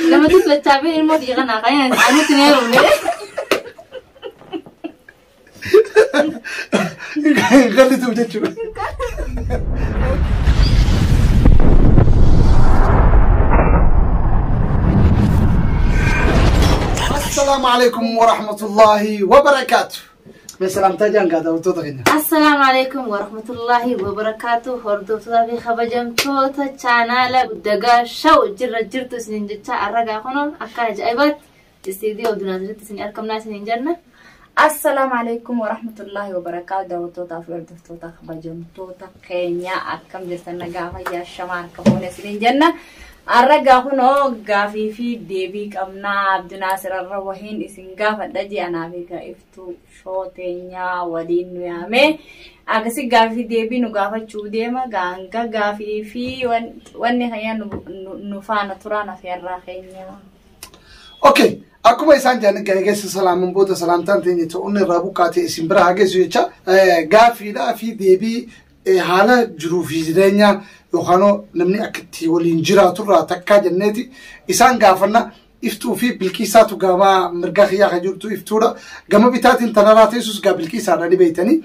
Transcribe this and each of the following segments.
Namatti filachaa fi ilmoo xiyya kanaa kan anutti ni heerumne. Gallituuf jechuudha. Assalaamu alaikum wa rahmatullahi wa barakaatu. Mee salaamtaa jaan gaa daawwattoota keenya. Assalaamu alaikum warahmatullahi wabarakaatu. Hordoftoota fi kabajamtoota chaanaala Dagaa Shaw jirra jirtu isiniin jecha arragaa kunoo akka ajaa'ibaatti istiidiyoo Abdunaasiritti isin argamnaa isiniin jenna. Assalaamu alaikum warahmatullahi wabarakaatu. Daawwattootaa fi hordoftoota kabajamtoota keenya akkam jirtan nagaa fayyaa shamaa harka fuune isiniin jenna. Har'a gaafunoo gaafii fi deebii qabnaa Abdunaasir irra wahiin isin gaafadha jee anaa fi iftuu shooteenyaa waliin nu yaame. Akkasi gaafii fi deebii nu gaafachuu deema gaanga gaafii fi wanni keenya nu faana turaan afeerraa keenya. Okay, akkuma isaan jedhan egaa eegessa salaaman booda salaamtaan teenya ta'uun irraa buqqaatee isin bira haa geessu jecha gaaffiidhaa fi deebii haala jiruu fi jireenya yookaan namni akka itti waliin jiraaturraa takkaa jenneeti isaan gaafanna iftuu fi bilqiisaatu gama mirgaa kiyyaa kan jirtu iftuudha. Gama bitaatiin tanarraa teessus gaa bilqiisaadha ni beeytanii.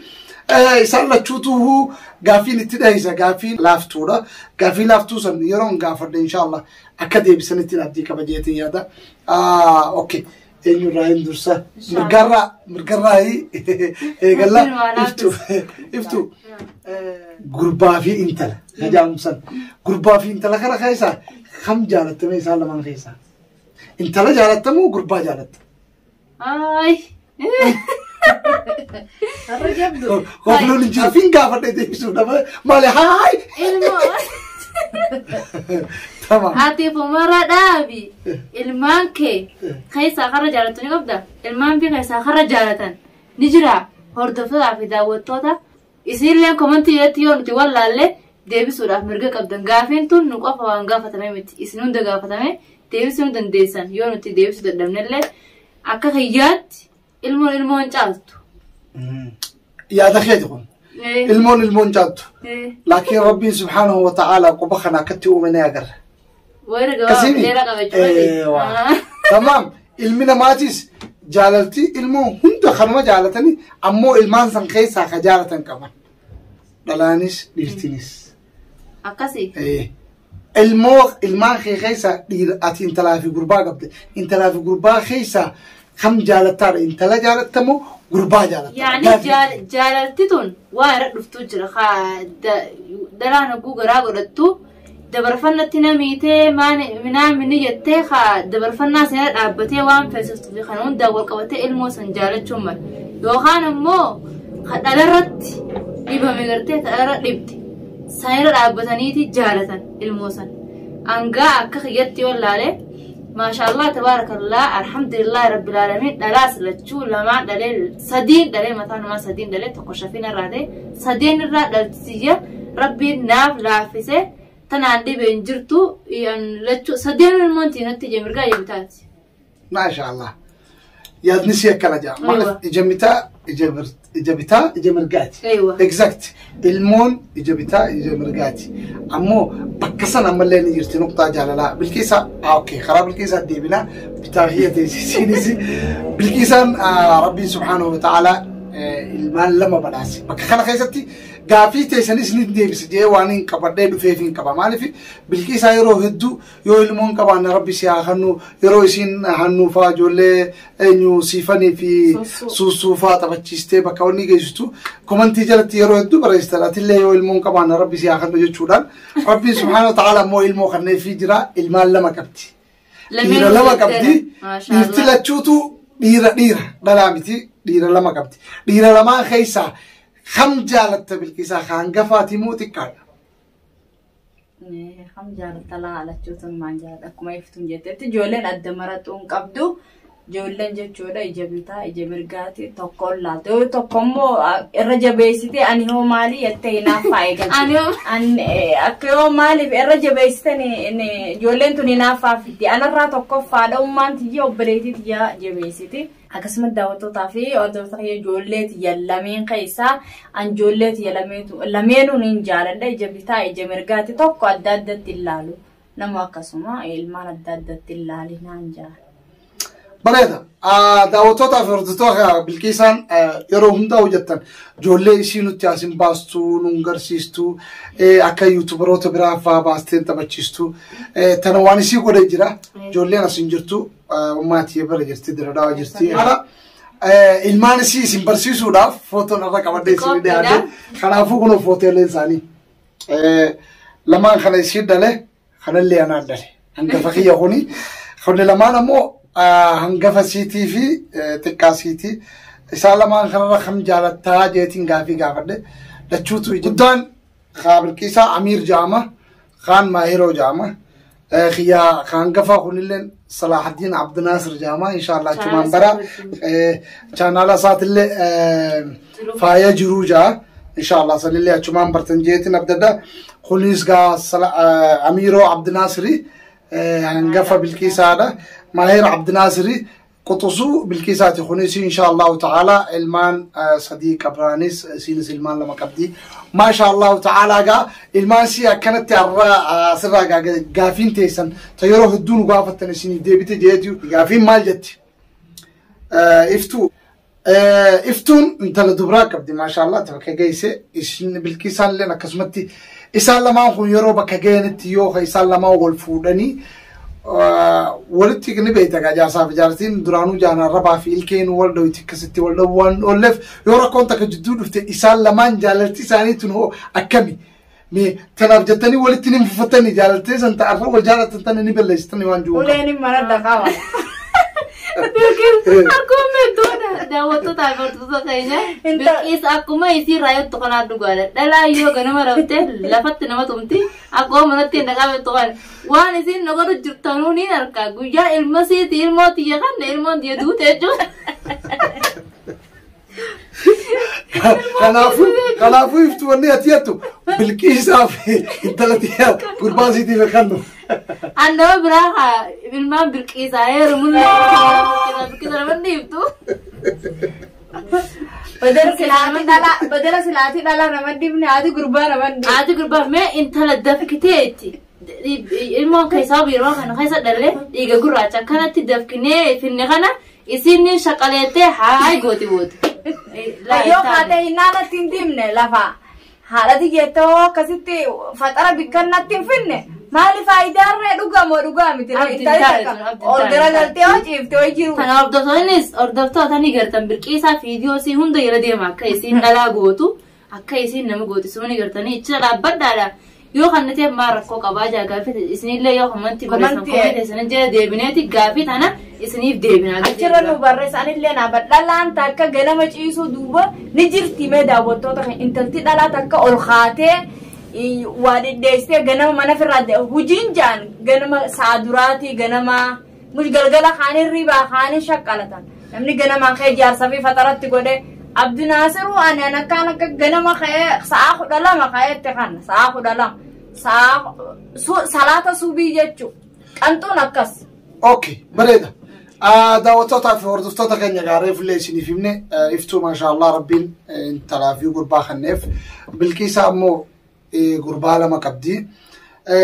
Isaan lachuutu gaaffiin itti dhahisa gaaffii laaftuudha. Gaaffii laaftuu san yeroon gaafadhe inshaallah akka deebisanitti abdii qaba jeetiin yaada. Okay. Eenyurraa hin dursa? Mirgarraa mirgarraa eegalla iftu iftu gurbaa fi intala kajaa'umsan. Gurbaa fi intala kana keessaa kam jaalattame isaan lamaan keessaa? Intala jaalattamoo gurbaa jaalatta? Ay. Har'a jabdu. Kofloon hin jiru. Fin gaafadhe deebisuuf nama maali haay. Ilmoo. Tamam. Ati fumara dhaabi. Ilmaan kee keessaa karra jaalattu ni qabda. Ilmaan kee keessaa karra jaalatan ni jira. Hordoftootaa fi daawwattoota isinillee komantii irratti yoo nuti wallaalle deebisuudhaaf mirga qabdan. Gaafiin tun nu qofa waan gaafatame miti. Isin hunda gaafatame deebisuu ni dandeessan. Yoo nuti deebisuu dadhabnellee akka kiyyaatti ilmoon ilmoon caaltu. Yaada keeti kun. Ilmoon ilmoon caaltu. Laakiin Rabbiin subhaanahu wa ta'aala quba kana akkatti uume ni agarra. Wayira gabaabaa dheeraa qaba jechuudha. Tamaam ilmi namaatis jaalalti ilmoo hunda kanuma jaalatanii ammoo ilmaan san keessaa ka jaalatan qaban. Dhalaanis dhiirtinis. Akkasii. Ilmoo ilmaan kee keessaa dhiira ati intalaa fi gurbaa qabde. Intalaa fi gurbaa keessaa kam jaalattaadha? Intala jaalattamoo gurbaa jaalatta? Yaani jaalalti tun waa irra dhuftuu jira. Dhalaan hogguu garaa godhattu dabarfannatti namiitee minaa jettee dabarfannaa sana dhaabbatee waan feesiftuu fi kana hundaa wal qabatee ilmoo san jaalachuun mala. Yookaan immoo dhalarratti dhibame gartee dhalarra dhibde sanirra dhaabbataniiti jaalatan ilmoo san. Angaa akka kiyyatti yoo ilaale maashaallah tabaarakallah alhamdulillahi rabbil aalamiin dhalaas lachuu lamaan dhalee sadiin dhalee mataa namaa sadiin dhalee tokko shafiin irraa ta'e sadeen irraa dhaltiyya rabbiin naaf laaffise tanaan dhibeen jirtu lachuu sadeen ilmoon tiinatti ija mirgaa ija bitaati. Maashaallah. Yaadni si akkana jaa. Maaliif ija bitaa ija bitaa ija mirgaati. Exact. Ilmoon ija bitaa ija mirgaati. Ammoo bakka sana ammallee ni jirti nuqtaa jaalalaa. Bilqiisaa okay karaa bilqiisaa deebinaa bitaa kiyya teessisiinis bilqiisaan rabbiin subhaanahu wa ta'ala ilmaan lama badhaase. Bakka kana keessatti gaafii teessanis ni deebisa jee waan hin qabadhee dhufeef hin qaba. Maaliif bilqiisaa yeroo hedduu yoo ilmoon qabaanne rabbi si haa kennu yeroo isiin hannuufaa ijoollee eenyu siifanii fi suusuufaa taphachiistee bakka wanni geessistu komantii jalatti yeroo hedduu barreessitan atillee yoo ilmoon qabaanne rabbi si haa kennu jechuudhaan rabbiin subhaanahu wa ta'ala immoo ilmoo kenneefii jira ilmaan lama qabdi. Dhiira lama qabdi. Dhiirti lachuutu dhiira dhiira dhalaa miti dhiira lama qabdi. Dhiira lamaan keessaa kam jaalatta bilqisaa hangafaati moo xiqqaadha? Kam jaalatta laa lachuutu maan jaalladha akkuma iftuun jettetti ijoolleen adda maraxuu hin qabdu. Ijoolleen jechuudha ija bitaa ija mirgaati tokko ol laalta yoo tokko immoo irra jabeessite ani hoo maali jettee hinaaffaa eegalti. Akka yoo maaliif irra jabeessite ijoolleen tun hinaaffaa fiddi anarraa tokkoffaadha ummaan tiyya obboleettii tiyya jabeessiti. Akkasumas daawwattootaa fi hordoftoota kiyya ijoollee tiyya lameen keessaa an ijoollee tiyya lameenuu niin jaaladha. Ija bitaa ija mirgaatti tokko adda addatti ilaalu. Nama akkasuma ilmaan adda addatti ilaali naan jaala. Bareeda. Daawwattootaa fi hordoftoota Bilqiisaan yeroo hundaa hojjettan ijoollee ishii nutti asin baastuu, nun garsiistuu, akka yuutubaroota biraa fa'aa baastee taphachiistuu. Tana waan isii godhee jira. Ijoolleen asin jirtu ummaatii bira jirti, diradhaa jirti. Ilmaan isii isin barsiisuudhaaf footoon irra qabadhee isin dhiyaate. Kanaafuu kun footooleen isaanii. Lamaan kana isii dhale, kanallee anaan dhale. Hangafa kiyya kuni. Kunni lamaan ammoo hangafa siitii fi xiqqaa siitii. Isaan lamaan kanarra kam jaalattaa jeetiin gaafii gaafadhe. Lachuutu guddaan Bilqiisaa Amiir jaama, kaan Maahiroo jaama. Kiyya hangafa kunillee Salaahuddin Abdinaasir jaama. Inshaallah achumaan bara chaanaala isaatillee faaya jiruu jaa. Inshaallah sanillee achumaan bartan jeetiin abdadha. Kunis gaa Amiiroo Abdinaasiri hangafa Bilqiisaadha. Maahir Abdinaasiri quxusuu Bilqiisaati. Kunis inshaallahu ta'ala ilmaan sadii qabraanis isiinis ilmaan lama qabdi. Maasha Allahu ta'ala gaa ilmaan sii akkanatti har'a asirraa gaafiin teessan ta yeroo hedduu nu gaafattan isiniif deebite jeetu gaafiin maal jetti? Iftuu iftuun intala dubraa qabdi maasha Allah ta bakka geesse isin Bilqiisaan illee akkasumatti isaan lamaan kun yeroo bakka ga'anitti yoo isaan lamaan wal fuudhanii walitti ni beekta gaa jaarsaa fi jaartiin duraanuu jaanaan rabaa fi ilkeen wal dhawiti akkasitti wal dhawuu waan oolleef yoo rakkoon takka jidduu dhufte isaan lamaan jaalalti isaanii tun hoo akkami? Mee tanaaf jettanii walitti ni fufatanii jaalaltee san ta'arra wal jaalatan tana ni balleessitanii waan jiru. Uleen mana daqaa. Akkuma hedduudha daawwattoota fi hordoftoota keenya. Bilqiis akkuma isii raayyotti kanaa dhugaadha. Dhalaa yoo ganama raftee lafatti nama tumti akkuma manatti hin dhaqaa kana. Waan isiin na godhu jirtanuu ni arga. Guyyaa ilma siiti ilmoo tiyya kanna ilmoon tiyya duute jechuudha. Kanaafuu iftu wanni ati jettu Bilqiisaa fi intala tiyya gurbaa siitiif kennu. An nama biraa haa ilmaan Bilqiisaa heerumullee Bilqiisa nama dhiiftu. Badala silaatii dhalaa nama dhibne haati gurbaa nama dhibne. Haati gurbaa mee intala dafkiteetti. Ilmoon keessaa yeroo kana keessa dhalee dhiiga gurraacha akkanatti dafkinee finne kana isin shaqaleettee haay gooti booti. Yoo kaatee hinnaanatti hin dhibne lafa haadhati jettoo akkasitti faxara bikkannatti hin finne maali faayidaarree dhugamoo dhugaa miti ol garagaltee hoo ciiftee hoo jiru. Kana hordoftoonnis hordoftoota ni gartan Bilqiisaa fiidiyoo hunda yeroo deema akka isiin dhalaa gootu akka isiin nama gootu ni gartanii ichira dhaabbadhaadha. Yoo kan nuti ammaa rakkoo qabaa jaa gaafii isinillee yoo komantii barreessan komantii isin jala deebineeti gaafii tana isiniif deebinaa. Achirra nu barreessanillee naaba dhalaan takka ganama ciisuu duuba ni jirti mee daawwattoota kan intalti dhalaa takka ol kaatee waa dhidheessitee ganama mana firraa hujiin jaan ganama sa'a duraatii ganama mush galgala kaanii ribaa kaanii shaqqalatan namni ganamaan ka'ee jaarsa fi faxaratti godhe Abdinaasiruu ani an akkaan akka ganama ka'ee sa'a 12 ka'eetti kana sa'a 12 sa'a salaata subii jechuu qanxuun akkas. Okay, bareeda. Daawwattootaa fi hordoftoota keenya gaaree fuullee isiniif himne iftuu maashaallah rabbiin intalaa fi gurbaa kanneef Bilqiisaa ammoo gurbaa lama qabdi.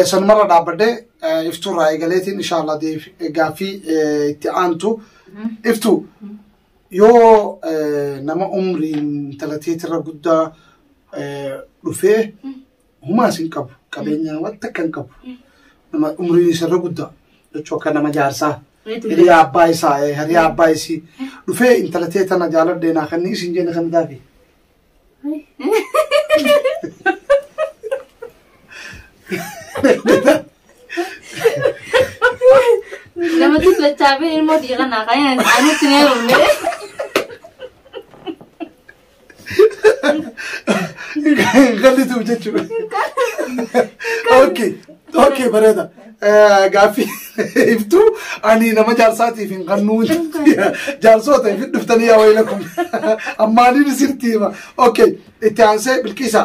Sanumarra dhaabbadhee iftuurraa eegaleetiin inshaallah gaaffii itti aantu. Iftuu yoo nama umriin intalateetirra guddaa dhufee humaas hin qabu qabeenya waan takka hin qabu nama umriin isarra guddaa jechuun akka nama jaarsaa hiriyaa abbaa isaa hiriyaa abbaa isii dhufee intalatee tana jaaladhee naa kan isin jenne kan taafi. Nama dubbachaa fi ilmoo tiyya kanaa kan anutti na heerumne. Gallituu jechuudha. Okay, okay bareeda. Gaaffii iftuu ani nama jaarsaatiif hin kannuu jaarsoota ifin dhuftanii yaa wayila kun ammaaniin isinitti hima. Okay, itti aansee Bilqiisa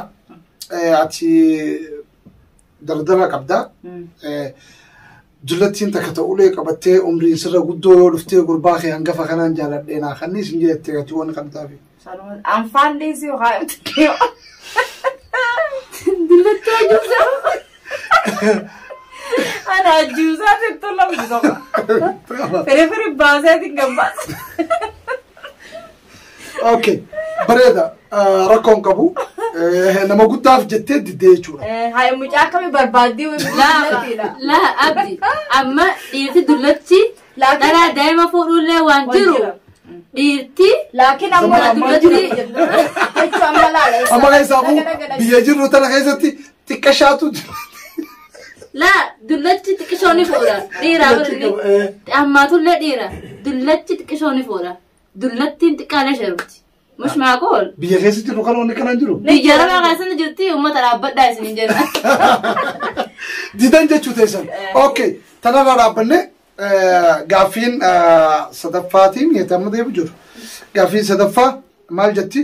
ati dardara qabda. Dullattiin takka ta'ulee qabattee umriin sirra guddoo yoo dhuftee gurbaa kee hangafa kanaan jaaladhee naa kanni isin jettee gatii waan kan taafi. Anfaan dhiisii yookaan Dullattoo ajuusaa. Ana ajuusaa sitti lamtu soba. Firi firi baaseetiin gabbaasa. Okay. Bareeda rakkoon qabu nama guddaaf jettee diddee jechuudha. Haa mucaa akkamii barbaaddii Laa laa abdi amma dhiirti dullachi dhalaa daa'ima fuudhullee waan jiru dhiirti Laakiin ammoo dullatti jechuun amma laala. Amma keessaafuu biyya jirru tana keessatti xiqqashaatu jira. Laa dullachi xiqqishoo ni fuudha dhiiraa godhani ammaatullee dhiira dullachi xiqqishoo ni fuudha dullattiin xiqqaalee sharubti mush maaqool Biyya keessa jirru kan wanni kanaan jiru. Biyya arabaa keessatti jirti uummata dhaabbadhaa isin jenna. Didan jechuu teessan. Okay. Tanarraa dhaabbanne gaaffiin sadaffaatiin yeetamma deemu jiru. Gaaffiin sadaffaa maal jetti?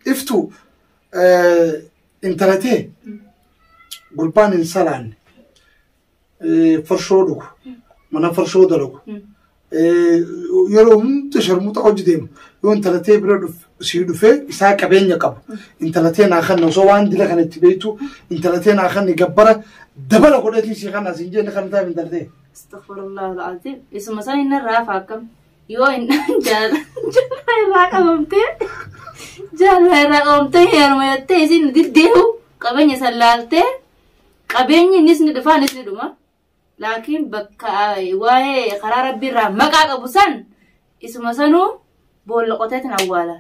Iftu intala tee gurbaan hin salaanne farshoo dhugu mana farshoo dalagu yeroo hunda sharmuuxa hojii deemu yoo intala tee bira sii dhufee isaa qabeenya qabu intala tee naa kanna osoo waan dila kana itti beektu intala tee naa kanni gabbara dabala godheetiin sii kanna siin jenne kan taaf intala tee. Astaghfirullah al-azim. Isuma san inni raafa akkam yoo inni jaalala irraa qabamtee jaalala irraa qabamtee heeruma jettee isin diddeehu qabeenya san laaltee qabeenyi innis ni dhufa innis ni dhuma. Laakiin bakka waa'ee karaa rabbii irraa maqaa qabu san isuma sanuu boolla qoteetiin awwaala.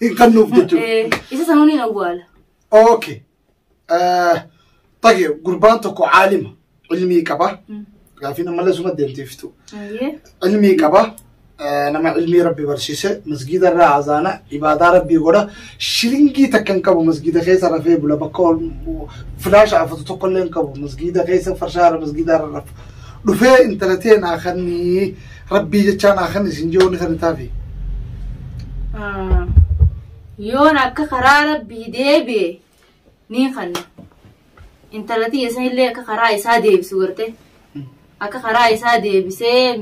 Hin kennuuf jechuudha. Isa sanuu ni awwaala. Okay. Tagi gurbaan tokko caalima ilmii qaba. Gaaffiin ammallee suma deemteeftu. Ilmii qaba. Nama ilmii rabbi barsiise masgiida irraa azaana ibaadaa rabbii godha shilingii takka hin qabu masgiida keessa rafee bula bakka filaasha afatu tokko illee hin qabu masgiida keessa farshaara masgiida irra rafu dhufee intala tee naa kanni rabbii jechaa naa kanni isin jiru ni kan taafi. Yoon akka karaa rabbii deebi'e ni kanna. Intala tiyya sanillee akka karaa isaa deebisu garte. Akka karaa isaa deebisee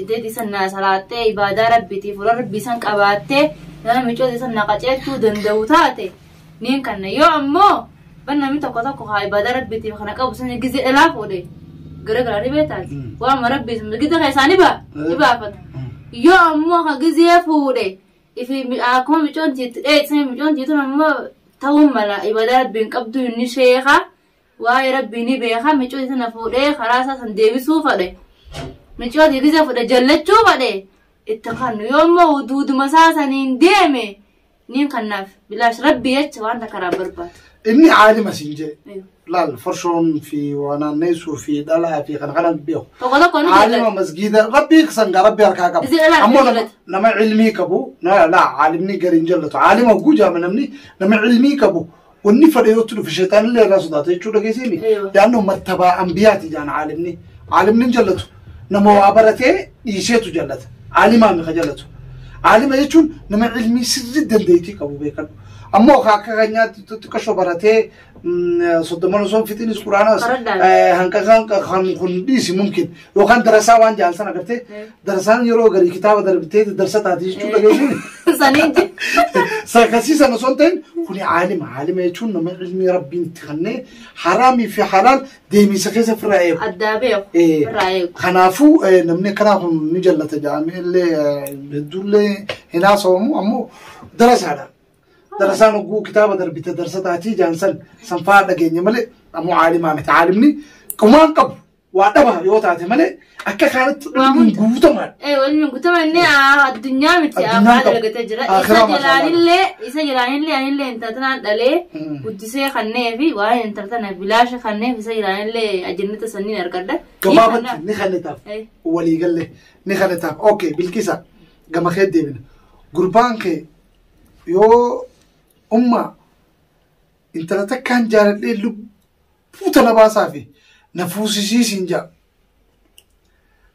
ideetii san naa salaattee ibaadaa rabbiitiif fuula rabbii san qabaattee nama micoota san naa qaceelchuu danda'u taate ni kanna. Yoo ammoo ban namni tokko tokko haa ibaadaa rabbiitiif kana qabu san gizee dhalaa fuudhe gara garaa ni beektaati. Waama rabbii gizee kan isaanii ni baafata. Yoo ammoo ka gizee fuudhe ifi akkuma micoon tiitti dheessanii micoon tiituun ammoo ta'uu mala ibaadaa rabbiin qabdu inni sheekaa. Waa'ee rabbii ni beeka micoota sana fuudhee karaa isaa san deebisuu fedhe. Micoota gizee fuudhe jallachuu fedhe itti kannu yoo immoo duuduma isaa saniin deeme ni kannaaf bilaash rabbii jecha waan karaa barbaadu. Inni caalima siin jee. Laal farshoon fi wanaanneessuu fi dhalaa fi kana kana beeku. Tokko tokko ni Caalima jallata. masgiida rabbii sangaa rabbii harkaa qaba. Isin dhalaa Ammoo ni jallata. nama ilmii qabu laa caalimni gari hin jallatu. Caalima gujaama namni nama ilmii qabu wanni fedhe yoo itti dhufe sheexaanillee irraa sodaata jechuudha keesseemi. Yaannoo martabaa ambiyaati jaan caalimni. Caalimni hin jallatu. Nama waa baratee dhiiseetu jallata. Caalimaa mi ka jallatu. Caalima jechuun nama ilmii sirrii dandeettii qabu beekadhu. Ammoo akka keenyaatti xiqqashoo baratee soddoman osoo hin fixinis quraanaas hanqa kan kun dhiisi mumkin yookaan darasaa waan jaan sana agartee darasaan yeroo garii kitaaba darbitee darsa taate jechuudha geessini. Saniin Sakkasii sana osoo hin ta'in kuni caalima caalima jechuun nama ilmii rabbiin itti kennee haraamii fi halaal deemiisa keessa ofirraa eegu. Addaa beeku. Ofirraa eegu. Kanaafuu namni akkanaa kun ni jallata jedhamee illee hedduullee hin haasawamu ammoo darasaadha. Darasaan hogguu kitaaba darbite darsa taatii jaan san san fa'aa dhageenya malee ammoo caalimaa miti. Caalimni qumaan qabu waa dhaba yoo taate malee akka kaanitti ilmiin guutamaadha. Ilmiin guutama inni addunyaa miti Addunyaan afaan qabu. dalagatee jira. Isa Akhiraa maashaa jalaanillee isa jalaanillee anillee intala tanaan dhalee guddisee kannee fi waa'ee intala tana bilaasha kanneef isa jalaanillee ajannata sanniin argadha. Gabaabatti ni kannetaaf. Waliigallee ni kannetaaf. Okay Bilqisa gama kee deebina. Gurbaan kee yoo umma intala takkaan jaaladhee lubbuu tana baasaa fi na fuusisiisiin jaa.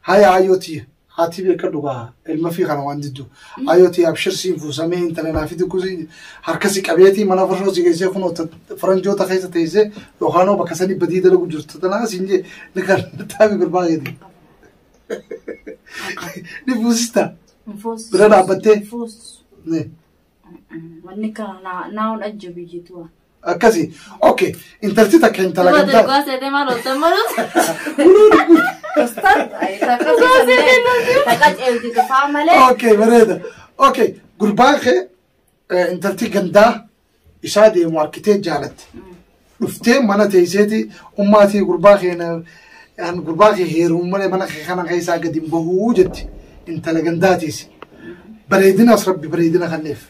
Haya hayyoo tiyya. Haati beeka dhugaa ilma fi kana waan diddu. Ayooti abshir siin fuusamee intala naa fidi kusi harka si qabeetii mana farshoo si geessee kunoo faranjoota keessa teessee yookaan bakka sanii badii dalagu jirtu tanaa siin jee ni kan taabi gurbaa keeti. Ni fuusista. Bira dhaabbattee. Fuusisu. Wanni kana naawun ajjabi jitu. Akkasi. Okay. Intalti takka intala Duba gandaa. dhugaa seetee maal ooltan maluus? Takka ceewtitu faa malee. Okay, bareeda. Okay, gurbaan kee intalti gandaa isaa deemu harkitee jaalatte. Dhuftee mana teesseeti ummaatii gurbaa kee an gurbaa kee heeruun malee mana kee kana keessaa gadi hin bahuu jetti. Intala gandaatiis. Bareedinaas rabbi bareedina kanneef.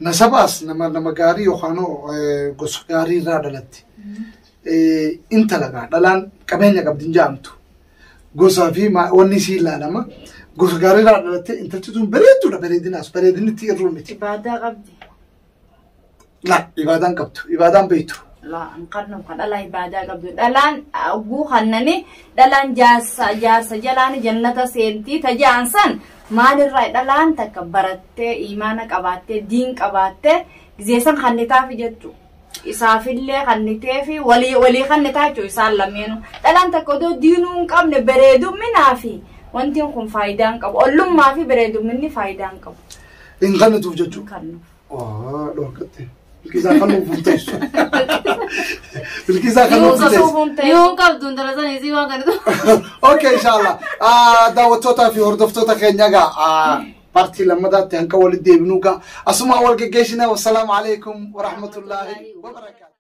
Nasabaas nama nama gaarii yookaan gosa gaarii irraa dhalatti. Intala gaa dhalaan qabeenya qabdi hin jedhamtu. Gosaa fi wanni isii ilaalama. Gosa gaarii irraa dhalattee intalti tun bareedduudha bareedinaas bareedinni itti irruu miti. Ibaadaa qabdi. La ibaadaan qabdu ibaadaan beektu. La hin qabnu kan dhalaa ibaadaa qabdu. Dhalaan oguu kannani dhalaan jaarsa jaarsa jalaan jannata seentii tajaan san maalirraa dhalaan takka barattee imaana qabaattee diin qabaattee gizeessan kannitaaf jechuudha. Isaafillee kanniteefi walii walii kannitaa jechuudha isaan lameenu. Dhalaan takka odoo diinuu hin qabne bareedumminaa fi wanti kun faayidaa hin qabu. Ollummaa fi bareedumminni faayidaa hin qabu. Hin kannituuf jechuudha. Kannu. Dhorkatte. Bilkiisaa kan nuuf teessu. Bilkiisaa kan nuuf teessu. Yoo qabdu intala sana isii waan kana. Okay, inshallah. Daawwattootaa fi hordoftoota keenya egaa partii lammataatti hanqa walitti deebinuu gaa asuma wal geggeessina. Wassalaamu alaikum warahmatullaahi wabarakaatu.